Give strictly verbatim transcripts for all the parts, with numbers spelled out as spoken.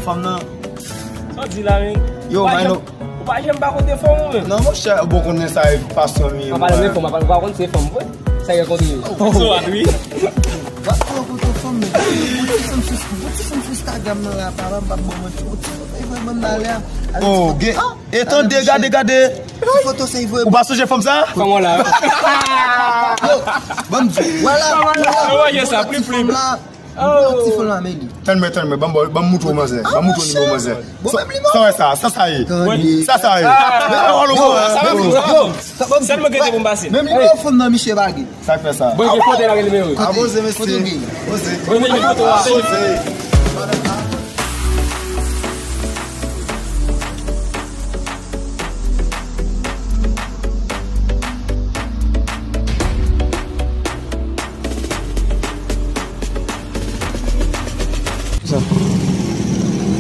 Fanm nan. Sa w di la, men? Yo, ou pa janm, ou pa janm pa konte fanm ou menm? Non, monchè, bon, konnen sa e pasyon m ye. Ou pa konn se fanm, ou pa konn se fanm vre. Sa e konte yo. So what, wi. W ap pran foto fanm, men. Yon ti fanm sou, yon ti fanm sou Instagram nan la, papa, m p ap ban mwen ti, yon ti foto, e vre bann la lè a. Oh, gen, e tande, gade, gade. Ti foto, se vre. Ou pa sonje fanm sa? Kòman la? Yo, ban m di, vwala, vwala. Ou wè sa, plim, plim. Ti fanm la, men li. Tann mwen, tann mwen, ban m, ban m moutre w manzè. Ban m moutre w nimewo manzè. Bon, menm li, sa wè sa, sa sa ye. Sa sa ye. Yo, sa va vin. Yo, sèlman gen pou m pase. Menm nimewo fanm nan, misye pa gen. Sa k fè sa? Bon, gen kote la gen nimewo. A poze, mesye. Poze. Bon, gen foto a. Poze.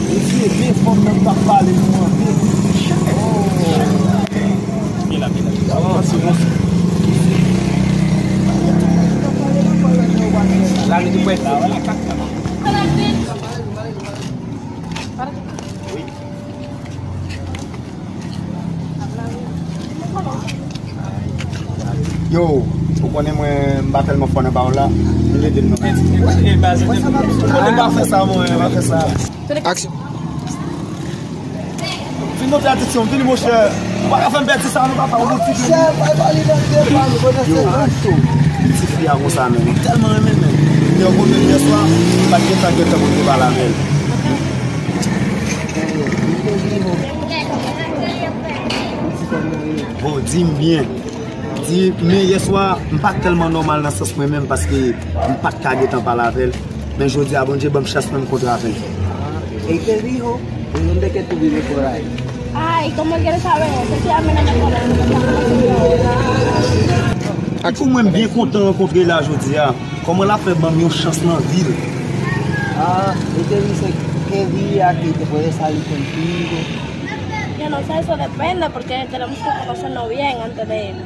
Mesye, men fanm nan k ap pale nou an, men. La, nou te pwès. Yo, ou konnen mwen, m pa tèlman fò nan pawòl la, vin ede m non. Mwen, pa fè sa, mwen, pa fè sa. Aksyon. Vin monte adiksyon, vin monchè. Ou pa ka fè m pèdi sa, non, papa, ou bon ti fi. Yo, ti fi a konsa, men. Li tèlman renmen l, men. Lè yo kontre yè swa, m pa t gentan, gentan pou m te pale avè l. Bon, di m byen. Di, men yè swa, m pa t tèlman nòmal nan sans mwen menm, paske m pa t ka gentan pale avè l. Men jodi a, Bondye ban m chans mwen m kontre avè l. E te dijo, ¿y dónde que tú vives por ahí? Ay, ¿cómo quieres saber? Te estoy amenazando con la... Pou mwen, m byen kontan rankontre la jodi a. Kòman l ap fè ban m yon chans nan vi l? Ah, él te dice qué día que te puede salir contigo. Yo no sé, eso depende, porque tenemos que conocernos bien antes de ir.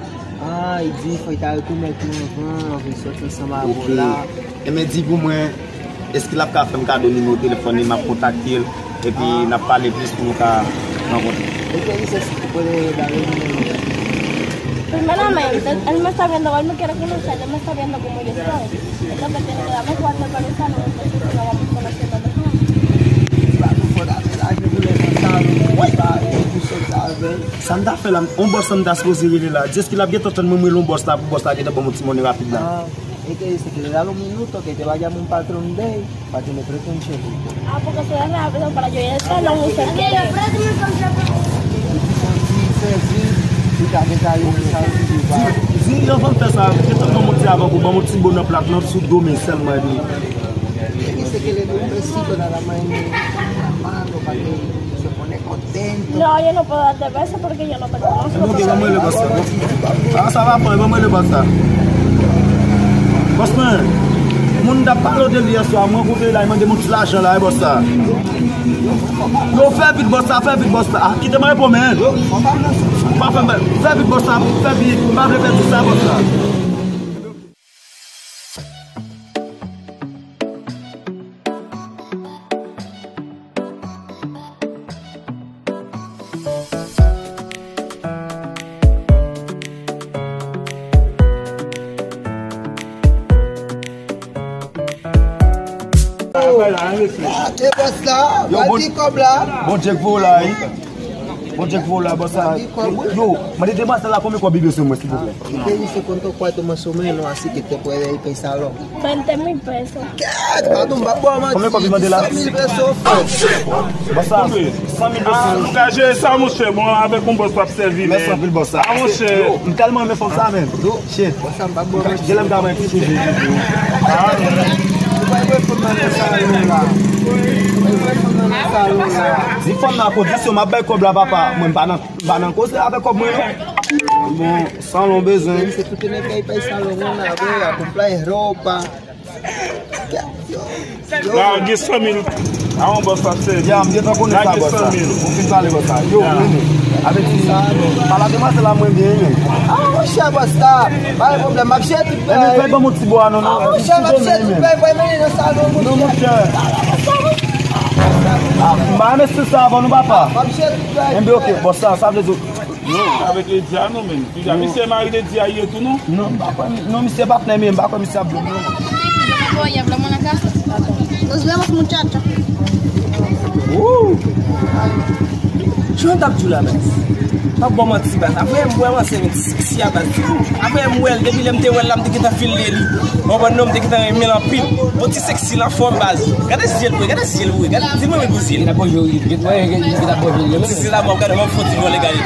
Ah, li di fò l ta rekonèt ou anvan, anvan l sòti ansanm avè w la. Enben, di pou mwen, èske l ap ka fè m kado nimewo telefòn li, m ap kontakte l, epi n ap pale plis pou nou ka rankontre. Él te dice si tú puedes darle el número. Primeramente, él me está viendo, él me quiere conocer, él me está viendo como yo soy. Entonces tiene que darme cuarto para el salón, entonces si no vamos conociendo mejor. Sa m ta fè la, on bòs la m ta sipoze rele la. Di èske l ap gentan tann mwen, m rele on bòs la, pou bòs la gentan ban m on ti monnen rapid la. Ah, él te dice que le da dos minutos, que te va a llamar un patrón de él para que le preste un chelito. Ah, porque se da rápido para yo ir al salón y se quede. Di, di, anvan m fè sa, gentan ban m on ti avan pou ban m on ti bon nan plat nan sou do men sèlman epi. Dice que le dé un besito nada más en la mano para que se pone contento. No, yo no puedo darte besos porque yo no te conozco. Ok, ban mwen le bòs la. Ah, sa va pran, ban mwen le bòs la. Bòs mwen, moun m t ap pale w de li yè swa, mwen rankontre la, li mande m on ti lajan la, e bòs la. Yo, fè vit bòs la, fè vit bòs la. Ah, kite mwen reponn, men. Pa fè m, fè vit bòs la, fè vit, m pa vle pèdi sa, bòs la. E bòs la, yo, al bon, di kòb la. Bondye k voye w la, wi. Bondye k voye w la, bòs la. Yo, mande demwazèl la konbyen kòb li bezwen mwen, silvouplè. Te dice cuánto cuarto más o menos, así que te puede ir para el salón. Veinte mil pesos. Kèt, pa tou, m pa ba w manti. Konbyen kòb li mande la? San mil peso, frè. Bòs la, san mil peso. Ah, nou ka jere sa, monchè. Bon, avèk yon bòs w ap sèvi, men. Mèsi anpil, bòs la. Ah, monchè. Yo, m tèlman renmen fanm sa, men. Shit. Bòs la, m pa ba w manti. Genlè m ka pran ti sou jezi. Ah, men. Ou pa wè fanm nan nan salon la. Ou pa wè fanm nan nan salon la. Di fanm nan, kondisyon, m ap bay kòb la, papa. Mwen, m pa nan, m pa nan koze avèk kòb mwen, non. Bon, salon bezwen. Se tout nèg kay pay salon, mwen, avè, a konplay ropa. Yo, yo. La, gen san mil. A yon bòs ap sèvi. Ya, m gentan konnen sa, bòs la. Ou fin pale, bòs la. Yo, mwen menm. Avèk ti sa, pale a demwazèl la, mwen byen, men. Ah, monchè, bòs la. Pa gen pwoblèm, m ap jere tout bagay. Fè ban m yon ti bò a, non, non. Ah, monchè, m ap jere tout bagay, mwen nan salon, monchè. Non, monchè. Ah, m pa renmen stil sa avan non, papa. Enben, ok, bon, sa, sa vle di. Non, avèk Lady a non, menm. Deja, misye mari Lady a ye tou, non? Non, m pa kwè, non, misye patnè m ye, m pa kwè misye ap blòm, non. Nos vemos, muchacho. Woo! Jan w t ap di w la, baz. M ap ba w manti, baz. Apre m wè w ansent, men ti seksi a, baz. Apre m wè l, depi lè m te wè l la, m te gentan feel de li. Ou konprann non, m te gentan renmen l anpil. Yon ti seksi l anfòm, baz. Gade zye l vre, gade zye l vre. Gade, di mwen, men gwo zye l. Li t ap bò jwe, li t ap bò jwe, li menm. Ti seksi la, m ap gade, m ap fè yon ti vòlè, gade.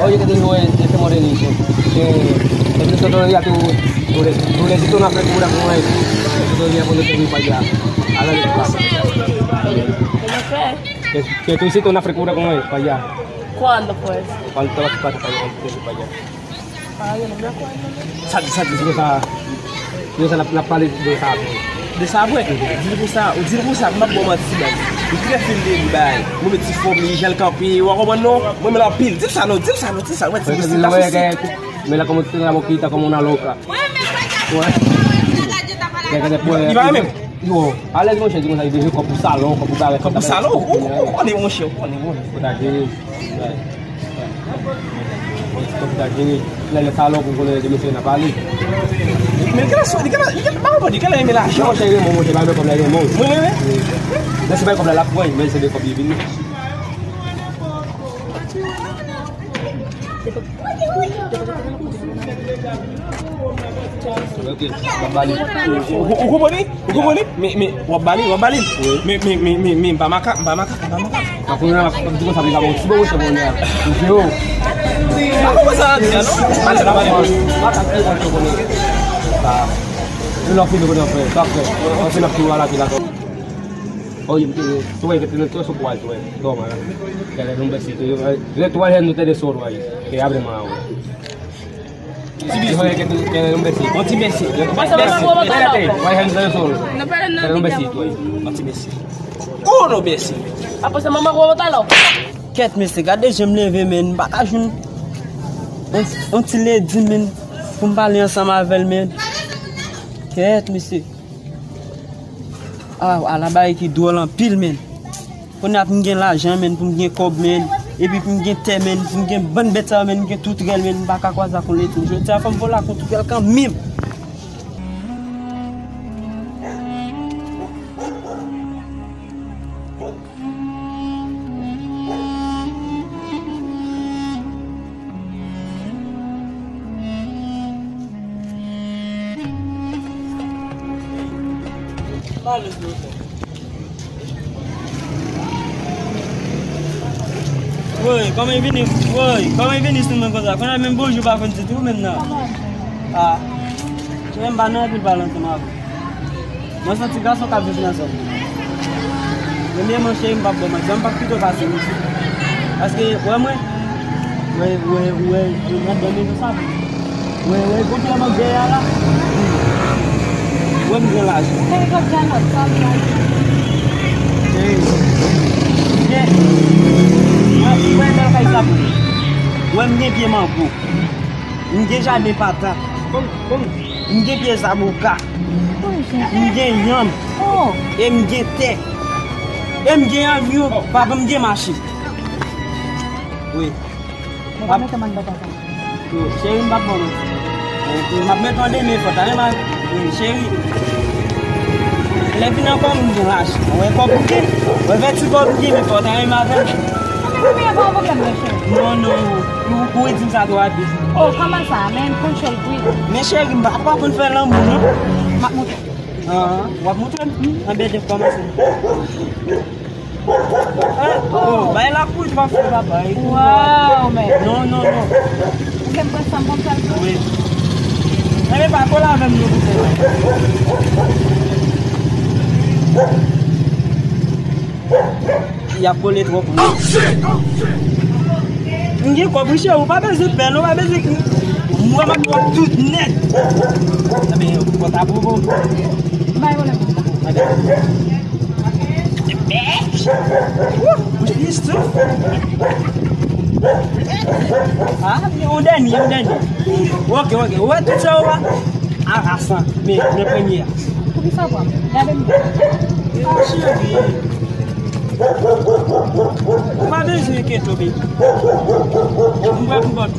Oh, yo te di, wè, se mò de li, so. E, e, se sot, yo te, yo te, yo te di, ton afè, kou la, kou la. Yo te di, kou la, kou la, kou la. Ala, li pa. Kieto, si ton afre kura con él, para allá. ¿Cuándo fue eso? Cuando estaba tu padre para allá, para allá. Ah, yo no me acuerdo. Sa, sa, di konsa, di konsa, n ap, n ap pale de sa apre. De sa apre? Di l konsa, ou di l konsa, m ap ba w manti, baz. Ou trè fil de li, bay. Mwen met ti fòm li, jan l kanpe, w a konprann non? Mwen renmen l anpil. Di l sa non, di l sa non, di l sa, mwen ti mesye ta sou si. Me la como te la boquita como una loca. Li pa renmen m. Yo, alèz monchè, di konsa, li bezwen kòb pou salon, kòb pou bagay. Kòb pou salon? Ou, ou, ou konnen monchè, ou konnen monchè. Fò ta jere. Fò ta jere. Lè, lè salon pou konnen de mesye n ap pale. Men li genlè sou, li genlè, li genlè, pa konprann, li genlè renmen lajan. Monchè, renmen w, monchè, pa renmen kòb la, renmen w. Mwen renmen? Lè se bay kòb la, l ap pran, men se de kòb li vini. Ok, w ap ba li. Ou, ou, ou konprann li? Ou konprann li? Men, men, w ap ba li, w ap ba li. Wi. Men, men, men, men, men, m pa makak, m pa makak, m pa makak. Akounye a, m ap di konsa, m ap ba w ti bon, monchè, kounye a. Monchè, yo. Pa konprann sa w ap di a, non? Pale, pale. Makak, ti bon, monchè, kounye a. Sa. Lè w fini, kounye a, frè. Sa, frè. Anfen, n ap tou ala ki la. Oye, m te, tuve que tener todo eso cuarto, eh. Toma, la. Que le dé un besito. Yo, eh, yo, tú vas a no te de solo ahí. Que abre más ahora. Ti bizou. Yo, que tú, que le dé un besito. Un ti besito. Pasa mamá huevo está loco. Espérate, va a dejar de solo. No, pero no. Que le dé un besito ahí. Un ti besito. Oh, no besito. Ah, pues mamá huevo está loco. Kèt, mesye, gade jan m leve, men, m pa ka jwenn yon, yon ti ledi, men, pou m pale ansanm avè l, men. Kèt, mesye. Ah, ala bagay ki dwòl anpil, men. Kounye a pou m gen lajan, men, pou m gen kòb, men. Epi pou m gen tè, men, pou m gen bann bèt sa yo, men, m gen tout rèl, men, m pa ka kwaze ak yon leti. Jodi a, fò m vole ak yon tout rèl kanmenm. Woy, kòman vini, woy, kòman vini sou mwen konsa? Kounye a menm bonjou pa konn di tou menm nan. Ah. Menm pa nan anpil pale ansanm avè w. Mwen se yon ti gason k ap viv nan zòn. Premyèman, cheri, m p ap ba w manti, m p ap kite w pase, mesye. Paske, wè mwen, wè, wè, wè, wè, mwen nan men sa. Wè, wè, kote m ap gade a la? Wè, m gen lajan. Cheri, kòb djanòt, sa m lajan. Cheri, m gen, wè, wè, bèl kay sa pou ou. Wè, m gen pye mango. M gen jaden patat. M gen pye zaboka. M gen yanm. E m gen tè. E m gen avyon. Papa m gen machin. Wi. Mwen pa mete mann bata sa. Yo, cheri, m p ap bon non. M ap mete an demen fò, talè m a, wi, cheri. Lè vin ankò, m gen lajan. Wè kòb m gen. Wè vèti kòb m gen, men fò, talè m avè m. Anben, kounya pa yon pwoblèm non, cheri. Non, non. Ou, ou ri di m sa twò rapid. Oh, kòman sa? Men m konn cheri wi. Men cheri, m pa, pa konn fè lanmou non. M ap montre. Ah, w ap montre m? Anben, depi kòmanse. Ah, oh, bay la kou, w ap fè papa. Waw, men. Non, non, non. Ou gen pran sa m konn fè l tou? Wi. Anben, pa kole avè m non, pou fè. Y ap kole twòp wi. M gen kòb wi cheri, ou pa bezwen pè non, ou pa bezwen ki. Mwen m ap pran tout nèt. Ebyen, ou konn ta pou ou. Bay ou la. Bèch. Wou, bouch li souf. Ah, yon dènye, yon dènye. Ok, ok. Ou wè tout sa ou wè? A, a san. Men, men premye a. Poukisa w pran? Gade m. Ah, cheri. Ou pa bezwen enkyete w, baby. M pral pou bòt.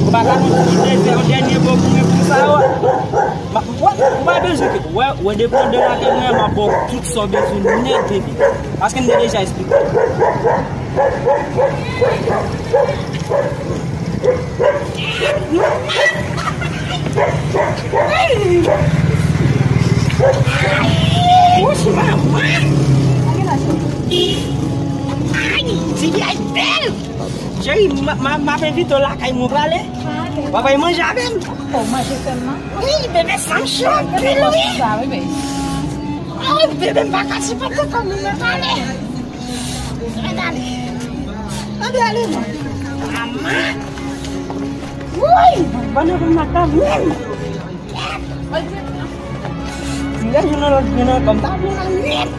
Ou pa ka kontinye fè yon dènye bò pou mwen konsa, wè. Ou pa bezwen enkyete w. Wè, wè, depi w de lakay mwen, m ap ba w tout sa w bezwen nèt, baby. Paske m te deja eksplike w. Wouch, manman! Ay, ti vyèj bèl! Cheri, m, m, m ap envite w lakay mwen prale. W ap al manje avè m? Oh, manje sèlman? Wi, bebe, sa m cho anpil, wi. Sa, wi, bebe. Oh, bebe, m pa ka sipòte kò m, mwen prale. Mwen prale. Mwen prale, non. Manman. Woy, bann nan pou m nan kò menm. M gen jou nan lòt jou nan kò m ta vle la nèt.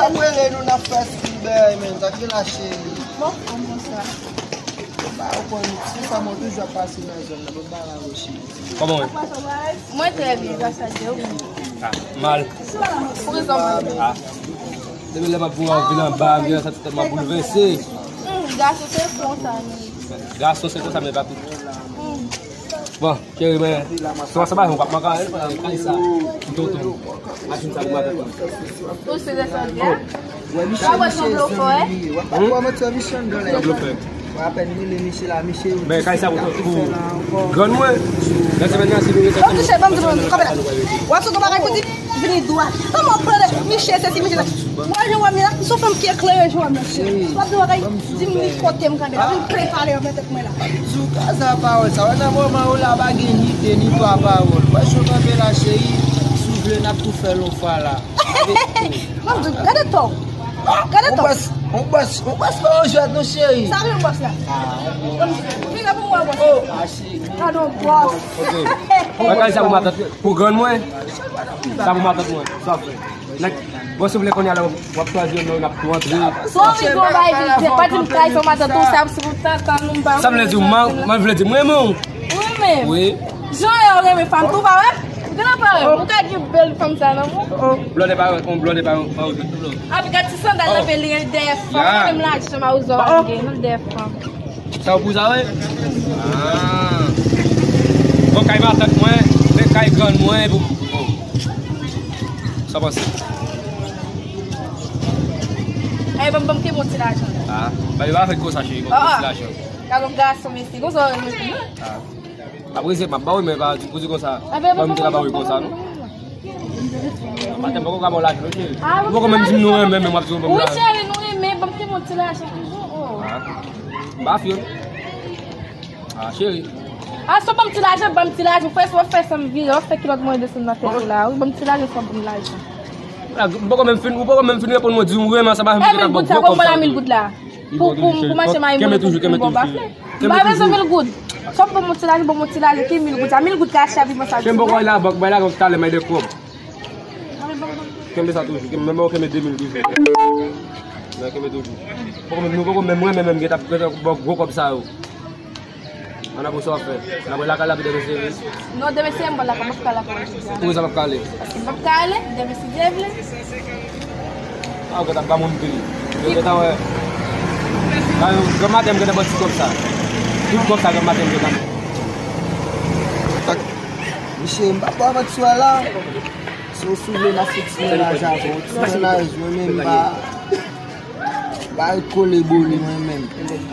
Sa m rele nou n ap fè stil bèy, men, sa k gen la, cheri? Bon, kòman sa? Ba, ou konn, ti fanm, mwen toujou ap pase nan zòn nan, bon, ba la, cheri. Kòman w ye? Mwen trè byen, gras a Dye, ou menm? Ah, mal. Poukisa w mal? Ah. Depi lè m ap vin anba, m gen sa tèt mwen boulvèse. Hmm, gason se konsa, non. Gason se konsa, men pa tout. Hmm. Bon, cheri, men, sou sa ba, ou p ap manke anyen, kay sa. M tonton. Machin sa pou madanm. Ou se de sa, byen? Sa wè se yon blofè, eh? Wè, wè, mwen ti misye anndan la. Yon blofè. Wè, apèn li, li, misye la, misye. Men kay sa pou, pou grann mwen. Nan semèn nan, si nou rete. Ban m touche, ban m touche, ban m touche. Kanpe la. W ap sot yon bagay pou di, vini dwat. Kòman w pale, misye, se si, misye la. Mwen, jan w wè m la, m se yon fanm ki eklere, jan w wè m la, cheri. W ap di bagay, di m li kote m kanpe la, vin plen pale anvè tèt mwen la. M di w, kasa pawòl sa, wè nan moman ou la, pa gen ni de, ni twa pawòl. Wè, jan w kanpe la, cheri, si w vle, n ap tou fè l yon fwa la. Avèk tou. Mwen di, gade to. Gade to. On bòs, on bòs, on bòs pa yon jwèt non, cheri. Sa vle bòs la. Vin la pou mwen, bòs. Oh, ah, cheri. Gade yon bòs. Ok. Bagay sa pou matant, pou grann mwen. Sa pou matant mwen. Sa fè. Nèg, bon, si w vle kounye a la, w ap chwazi yon non, n ap tou antre. Sou yon gon bay vin, pa di m kay sa matant ou, sa pou tantan nou, m pa. Sa m vle di w, man, man vle di m renmen w. Ou renmen? Wi. Jan w renmen fanm tou, pa wè? Ou genlè pa wè? Ou ka gen bèl fanm sa nan men w. Blòdè pa wè, on blòdè pa wè, pa wè tout blòdè. Api gad ti sandal nan pye li dèyè fanm, menm lajan mawozo a gen, non, dèyè fanm. Sa w pou sa, wè? Ah. Bon, kay matant mwen, men kay grann mwen, pou, bon. Sa w panse? Ay, ban m, ban m te bon ti lajan. Ah, bay yo pa fè konsa, cheri, ban m bon ti lajan. Gad yon gason, mesye, konsa w renmen fanm, non? Ah. Apre se m ap ba w, men pa di pou di konsa. Mwen m te ka ba w konsa, non? Maten, m poko ka ba w lajan, non, cheri. Ou poko menm di m nou renmen, men w ap di w ban m lajan. Wi, cheri, nou renmen, ban m te bon ti lajan toujou, oh. Ah. M pa fye. Ah, cheri. Ah, si w ban m ti lajan, ban m ti lajan. Fè sa w fè san m vire, w ap fè kilòt mwen desann nan tèt ou la. Wi, ban m ti lajan, san w ban m lajan. M poko menm fin, ou poko menm fin reponn mwen, di w renmen, sa pa fè m te ka ba w gwo kòb sa. Mil goud la. Pou, pou, pou mache mayi mwen pou bon bafle. M pa bezwen mil goud. Sa w ban m yon ti lajan, ban m yon ti lajan, ki mil goud sa? Mil goud ka achte abiman sa. Kenbe w la, bay la talè, may de kòb. Kenbe sa toujou, kenbe, men kenbe de mil toujou. Men kenbe toujou. Poko menm, nou poko menm, mwen menm, menm, gen t ap, gen t ap ba w gwo kòb sa yo. Ann ap wè sa w ap fè. N ap wè lakay la pou demen se vre. Non, demen se m pral lakay, m p ap ka lakay jodi a. Poukisa w p ap ka ale? Paske m p ap ka ale, demen si Dye vle. Ah, ou gentan ba moun pri. Yo gentan wè. Granmaten m gentan ba ti kòb sa. Tout kòb sa granmaten m gentan. Misye, m pa ba w manti w la. Si w sou vle, n ap fè ti mennaj avè w. Ti mennaj, mwen menm, m pa. Ba kole bole mwen menm.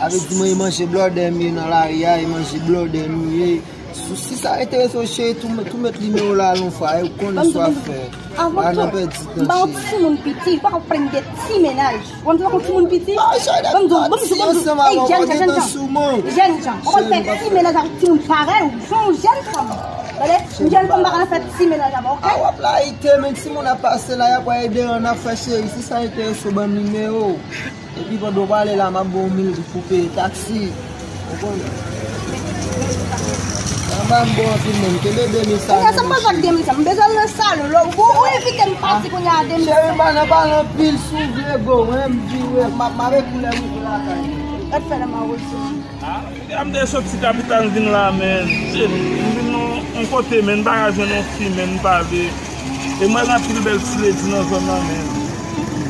Avèk di mwen, e manje blòdè m ye nan lari a, e manje blòdè nou ye. Si sa enterese w, cheri, tou, tou met nimewo w la, yon fwa, e ou konnen sa w ap fè. Pa nan pèdi tan, cheri. M pa yon timoun piti, m pa ka plenn de ti mennaj. Ou konn sa yon timoun piti? Ban m di w, ban m di w, ban m di w, ey, jèn jan, jèn jan. Jèn jan. Ou konn fè ti mennaj avèk timoun parèy ou, se yon jèn fanm. Tande, yon jèn fanm pa ka fè ti mennaj avè w, oke? A, w ap layite, men timoun ap pase la, y ap ede an afè, cheri. Si sa enterese w, ban m nimewo w. Epi pandan w prale la, m ap ba w mil goud pou peye taksi. Ou konnen. Anba m bon anpil menm. Kenbe de mil sa. Kounye a, sa m bezwen ak de mil sa. M bezwen l nan salon. Lè ou, ou envite m pati kounye a de mil sa. Cheri, m pa nan pale anpil si w vle go. Mwen, m di wi, m ap, m ap koule m lakay mwen. Gad fè la m a wè sou. Ah, m te soti kapital vin la, men m vin yon, yon kote, men m pa ka jwenn yon fi, men m pale. E m wè gen anpil bèl ti ledi nan zòn nan, men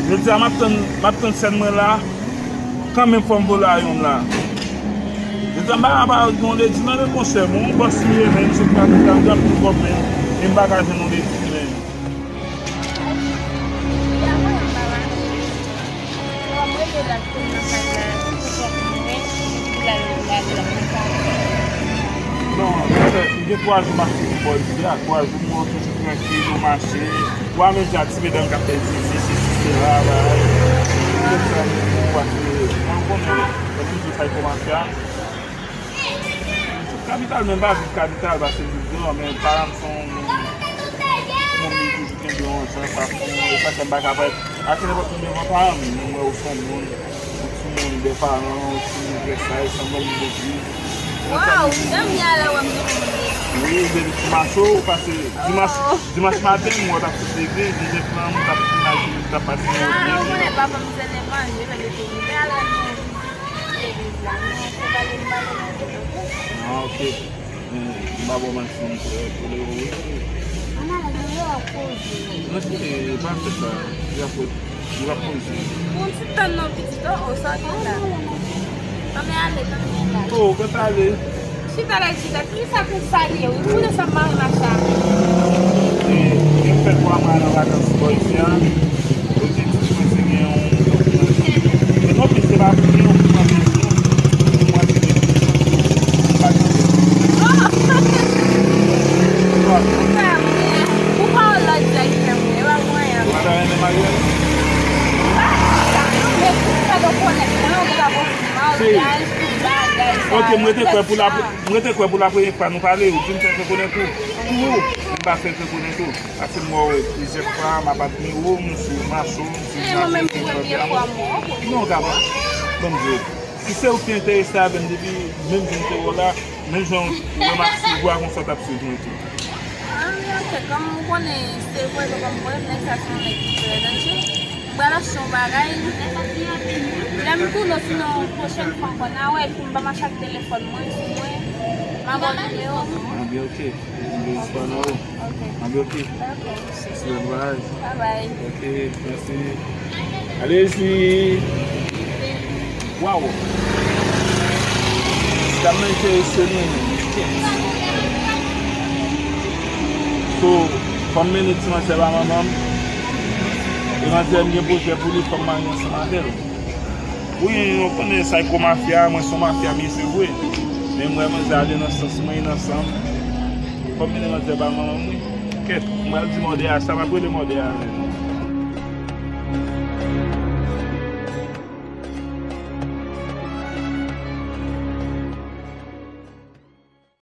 jodi a m ap tann, m ap tann sèn mwen la, kanmenm fò m vola youn la. Jodi a m pa ka pa gen yon ledi nan men konchè m, yon bòs li ye, men m sot kapital, m gen anpil kòb, men, men m pa ka jwenn yon ledi, men. Bon, mwen te la tou nan kay la, pou kòk mwen, pou l al, l al, l al nan kay. Non, m gen twa jou m ap swiv bò isi a, twa jou m wè w toujou trankil, ou mache. Ou a menm jan ak ti medam k ap fè zizi, sesi, sela, bagay. Tout sa, ou pase, mwen, m konnen, mwen toujou fè kòmantè. Kapital, men m pa viv kapital, paske m viv deyò, men paran m se yon moun, yon moun ki toujou kenbe yon jan, fason, e sa fè m pa ka parèt ak nenpòt moun devan paran m. Moun wè ou se yon moun, ou timoun de paran, ou timoun trè saj, sanble yon moun legliz. Waw, janm gen alè wè m yon moun legliz. Wi, depi ti macho, ou pase dimanch, dimanch maten, m wè w t ap sot legliz, li te pran m, t ap imajine, t ap pase yon... Ah, ou konnen papa m se levanjil, li te vin alè nou. Ah, ok. Men, m pa bon manti, m tolere w, wi. Mama, lè yo ap poze. Non, se, pa fè sa. Yo ap poze. Yo ap poze. Bon, ti tann non, pitit, oh, oh, sa gen la. Tann ale, tann ale. Oh, kòt ale. Chita la, chita. Ki sa pou sa li ye, wi? Pou de sa mari macha. E, e fè twa mwa nan vakans bò isi a. Objektif mwen se gen yon, yon, non, se pa pou gen yon koup nan bezwen, pou mwen te gen yon koup nan bezwen. Ou pa yon lòt direktè mwen, e pa mwen an. Ou pa ta renmen maryaj? M pa di sa, non, men pou fè yo konnen, mwen, ou ta bon pou maryaj, pou bagay sa. Ok, mwen te kwè pou la, mwen te kwè pou la premye fwa nou pale, ou di m fè rekonèt ou. Pou ou, m pa fè rekonèt ou. Paske m wè w plizyè fwa, m ap admire w, m swiv mach ou, m swiv mach ou, m swiv chanpyona. Non, gade, ban m di w, si se ou ki te enterese avè m depi menm jou m te wè w la, menm jan w wè m ap swiv ou a, konsa w t ap swiv mwen tou. Ah, men ok, kòm ou konnen, se vre, kòm ou konnen, nèg sa se yon nèg ki trè danje. M pral achte yon bagay. Lè m tounen, sinon, pwochèn fwa ankò, n a wè, epi m pa mache ak telefòn mwen sou mwen, m a ba w nimewo m. Ah, byen, ok. Mwen espwa nan ou. Ok. Anbyen, ok. Dakò, mesye. Sou lòt bagay. Babay. Ok, mèsi. Alezi. Waw. Sa m enterese nou. So, fò m mennen ti manzè ba manman m. E manzè m gen pwojè pou li, fò m marye ansanm avè l. Wi, nou konnen Psycho Mafia, mwen se yon mafya mesye vre. Men m wè manzè ale nan sans mwen, e nan san m. Fò m mennen manzè ba manman m, wi. Kèt, m pral di mòde a, sa m ap rele mòde a menm.